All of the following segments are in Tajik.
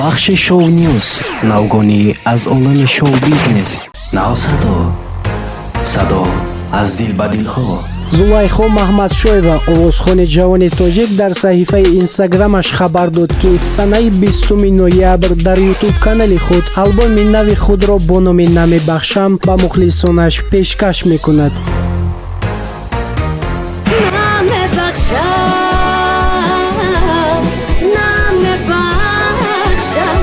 Бахши Шоу Ньюс, навгонӣ аз олами шоу-бизнес. Навсадо, садо аз дил ба дилҳо. Зулайхо Маҳмадшоева, овозхони ҷавони тоҷик, дар саҳифаи Инстаграмаш хабар дод, ки санаи 20 ноябр дар Ютуб канали худ албоми нави худро бо номи «Намебахшам» ба мухлисонаш пешкаш мекунад. Намебахшам, намебахшам.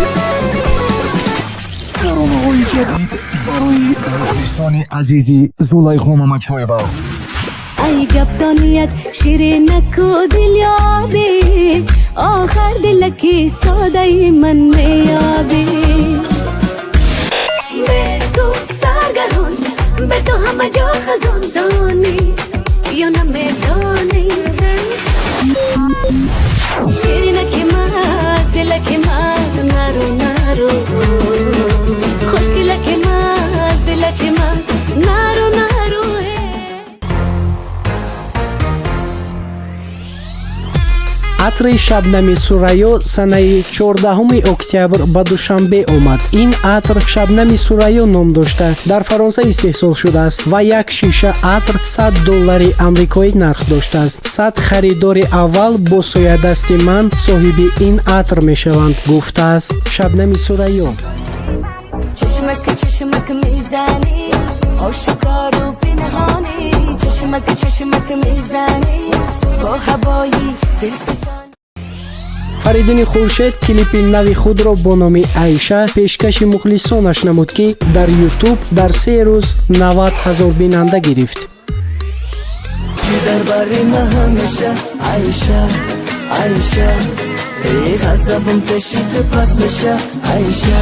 Таронаҳои ҷадид барои мухлисони азизи Зулайхо Мамадшоева. Ай гаптоният ширинаку дилёбӣ, охар дилаки содаи ман меёбӣ. Бе ту саргарон, бе ту ҳама ҷо хазон, донӣ ё намедонӣ? Ширинаки ман, дилаки ман, нару, нару. Хушгилаки ман, дилаки ман, нару, нару, э. Атри Шабнами Сурайё санаи 14 октябр ба Душанбе омад. Ин атр Шабнами Сурайё ном дошта, дар Фаронса истеҳсол шудааст ва як шиша атр 100 доллари амрикоӣ нарх доштааст. 100 харидори аввал бо соядасти ман соҳиби ин атр мешаванд, гуфтааст Шабнами Сурайё. چشمک چشمک میزنی، آشکار و پنهانی. چشمک چشمک میزنی با هوایی دل ستانی. Фаридуни Хуршед клипи нави худро бо номи «Айша» пешкаши мухлисонаш намуд, ки дар Ютуб дар 3 рӯз 90 ҳазор бинанда гирифт. дар бари ма ҳамеша Айша, Айша, эй ғазабам пеши ту пас меша, Айша.